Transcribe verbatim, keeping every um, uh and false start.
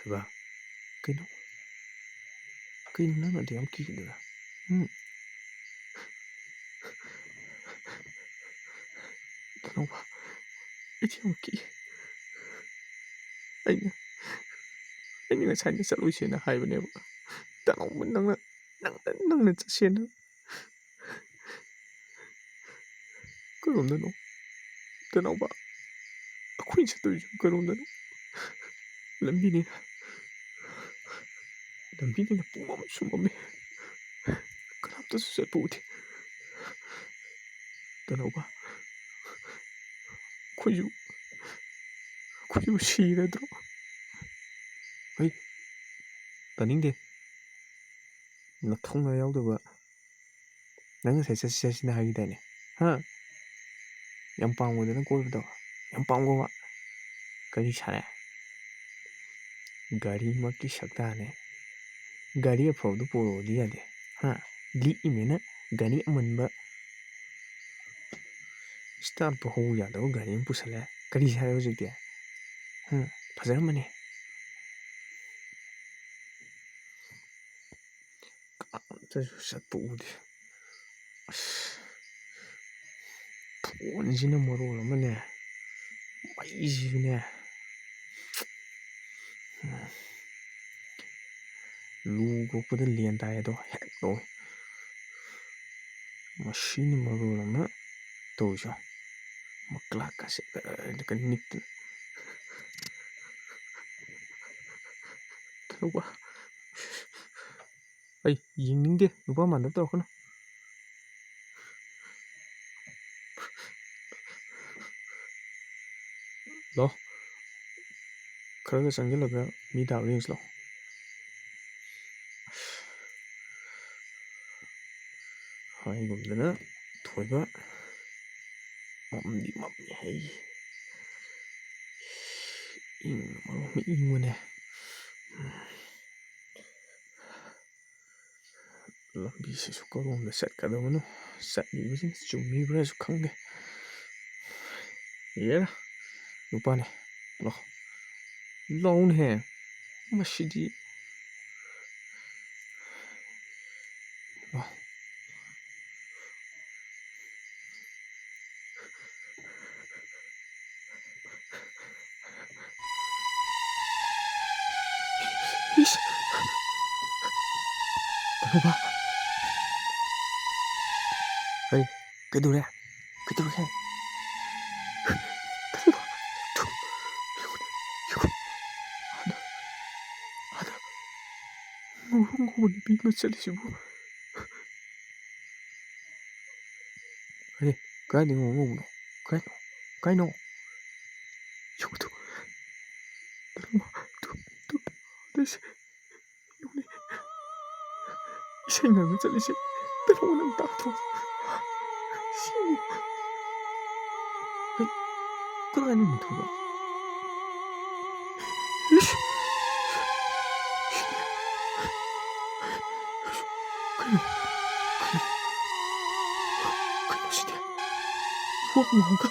ꯏꯕꯥ, ꯀꯩꯅꯣ? ꯀꯩꯅꯣ ꯅꯪ ꯑꯗꯨ ꯌꯥꯝ ꯀꯤꯈꯤꯗꯨꯅ? ꯎꯝ? ꯇꯅꯧꯕ, ꯑꯩꯗꯤ ꯌꯥꯝ ꯀꯤ꯫ ꯑꯩꯅ, ꯑꯩꯅ ꯉꯁꯥꯏꯅ ꯆꯠꯂꯣꯏꯁꯦꯅ ꯍꯥꯏꯕꯅꯦꯕ꯫ ꯇꯅꯧꯕ, ꯅꯪꯅ, ꯅꯪꯅ, ꯅꯪꯅ ꯆꯠꯁꯦꯅ꯫ ꯀꯔꯣꯝꯗꯅꯣ? ꯇꯅꯧꯕ, ꯑꯩꯈꯣꯏꯅ ꯆꯠꯇꯣꯏꯁꯤꯕꯨ ꯀꯔꯣꯝꯗꯅꯣ? ꯂꯝꯕꯤꯅꯤꯅ, ꯂꯝꯕꯤꯅꯤꯅ ꯄꯨꯡꯃꯝ ꯁꯨꯝꯃꯝꯃꯦ꯫ ꯀꯅꯥꯝꯇꯁꯨ ꯆꯠꯄ ꯎꯗꯦ꯫ ꯇꯅꯧꯕ, ꯑꯩꯈꯣꯏꯁꯨ, ꯑꯩꯈꯣꯏꯁꯨ ꯁꯤꯔꯗ꯭ꯔꯣ? ꯍꯩ, ꯇꯥꯅꯤꯡꯗꯦ꯫ ꯅꯊꯧꯅ ꯌꯥꯎꯗꯕ꯫ ꯅꯪ ꯉꯁꯥꯏ ꯆꯠꯁꯤ ꯆꯠꯁꯤꯅ ꯍꯥꯏꯈꯤꯗꯥꯏꯅꯦ? ꯍꯥ? ꯌꯥꯝ ꯄꯥꯝꯒꯗꯅ ꯀꯣꯏꯕꯗꯣ? ꯌꯥꯝ ꯄꯥꯝꯒꯣꯕ? ꯀꯔꯤ ꯁꯥꯔꯦ? ꯒꯥꯔꯤꯃꯛꯀꯤ ꯁꯛꯇꯥꯅꯦ꯫ ꯒꯥꯔꯤ ꯑꯐꯕꯗꯨ ꯄꯨꯔꯛꯑꯣꯗꯤ ꯌꯥꯗꯦ꯫ ꯍꯥ? ꯂꯤꯛꯏꯃꯦꯅ ꯒꯥꯔꯤ ꯑꯃꯟꯕ, ꯁ꯭ꯇꯥꯔꯠꯄꯨ ꯍꯧ ꯌꯥꯗꯕ ꯒꯥꯔꯤ ꯑꯃ ꯄꯨꯁꯜꯂꯦ꯫ ꯀꯔꯤ ꯁꯥꯔꯦ ꯍꯧꯖꯤꯛꯇꯤ? ꯍꯥ? ꯐꯖꯔꯝꯃꯅꯤ꯫ ꯀꯅꯥꯝꯇꯁꯨ ꯆꯠꯄ ꯎꯗꯦ꯫ ꯑꯁ, ꯐꯣꯟꯁꯤꯅ ꯃꯔꯣꯜ ꯑꯃꯅꯦ, ꯃꯩꯁꯤꯁꯨꯅꯦ꯫ ꯂꯨ ꯀꯣꯛꯄꯗ ꯂꯦꯟ ꯇꯥꯏ ꯑꯗꯣ ꯍꯦꯛ ꯇꯧꯏ꯫ ꯃꯁꯤꯅ ꯃꯔꯣꯜ ꯑꯃ ꯇꯧꯔꯤꯁꯦ꯫ ꯃꯀ꯭ꯂꯥꯛꯀꯁꯦ ꯀ-, ꯀ-, ꯅꯤꯛꯇꯅ꯫ ꯇꯧꯕ꯫ ꯑꯩ ꯌꯦꯡꯅꯤꯡꯗꯦ, ꯅꯨꯄꯥ ꯃꯥꯟꯗꯕ ꯇꯧꯔꯛꯀꯅꯨ꯫ ꯂꯥꯎ, ꯈꯔꯒ ꯆꯪꯁꯤꯜꯂꯒ ꯃꯤ ꯇꯥꯕ ꯌꯦꯡꯁꯤ ꯂꯥꯎ꯫ ꯍꯥꯏꯒꯨꯝꯗꯅ ꯊꯣꯏꯕ ꯃꯝꯗꯤ ꯃꯝꯃꯤ ꯍꯩ꯫ ꯏꯪ ꯃꯔꯣꯝ ꯏꯪꯕꯅꯦ꯫ ꯂꯝꯕꯤꯁꯤꯁꯨ ꯀꯔꯣꯝꯗ ꯆꯠꯀꯗꯕꯅꯣ? ꯆꯠꯂꯤꯕꯁꯤ ꯆꯨꯝꯃꯤꯕ꯭ꯔꯥꯁꯨ ꯈꯪꯗꯦ꯫ ꯌꯦꯔ, ꯅꯨꯄꯥꯅꯦ꯫ ꯂꯥꯎ꯫ ꯂꯥꯎꯅꯦꯍꯦ꯫ ꯃꯁꯤꯗꯤ꯫ ꯋꯥ꯫ ꯏꯁ꯫ ꯀꯩꯅꯣꯕ? ꯀꯩ-, ꯀꯩꯗꯧꯔꯦ? ꯀꯩꯗꯧꯔꯒꯦ? ꯀꯩꯅꯣꯕ? ꯊꯨ, ꯌꯦꯡꯉꯨꯅꯦ, ꯌꯦꯡꯉꯨ꯫ ꯑꯥꯗ, ꯑꯥꯗ ꯉꯧꯔꯣꯛ ꯉꯧꯕ ꯅꯨꯄꯤ ꯑꯃ ꯆꯠꯂꯤꯁꯤꯕꯨ꯫ ꯑꯔꯦ, ꯀꯥꯏꯗ ꯉꯧꯔꯣꯛ ꯉꯧꯕꯅꯣ? ꯀꯥꯏꯅꯣ? ꯀꯥꯏꯅꯣ? ꯌꯦꯡꯉꯨ ꯇꯨ꯫ ꯀꯩꯅꯣꯕ? ꯇꯨ, ꯇꯨ, ꯑꯥꯗ ꯏꯁꯩ ꯉꯪꯉ ꯆꯠꯂꯤꯁꯦ꯫ ꯀꯩꯅꯣ ꯅꯪ ꯇꯥꯗ꯭ꯔꯣ? ꯁꯤꯕꯨ꯫ ꯀꯩ-, ꯀꯗꯥꯏꯅꯣ ꯃꯊꯛꯇ? ꯏꯁ! ꯀꯩꯅꯣ? ꯀꯩꯅꯣ? ꯀꯩꯅꯣ ꯁꯤꯗꯤ? ꯏꯋꯥ ꯋꯥꯡꯒ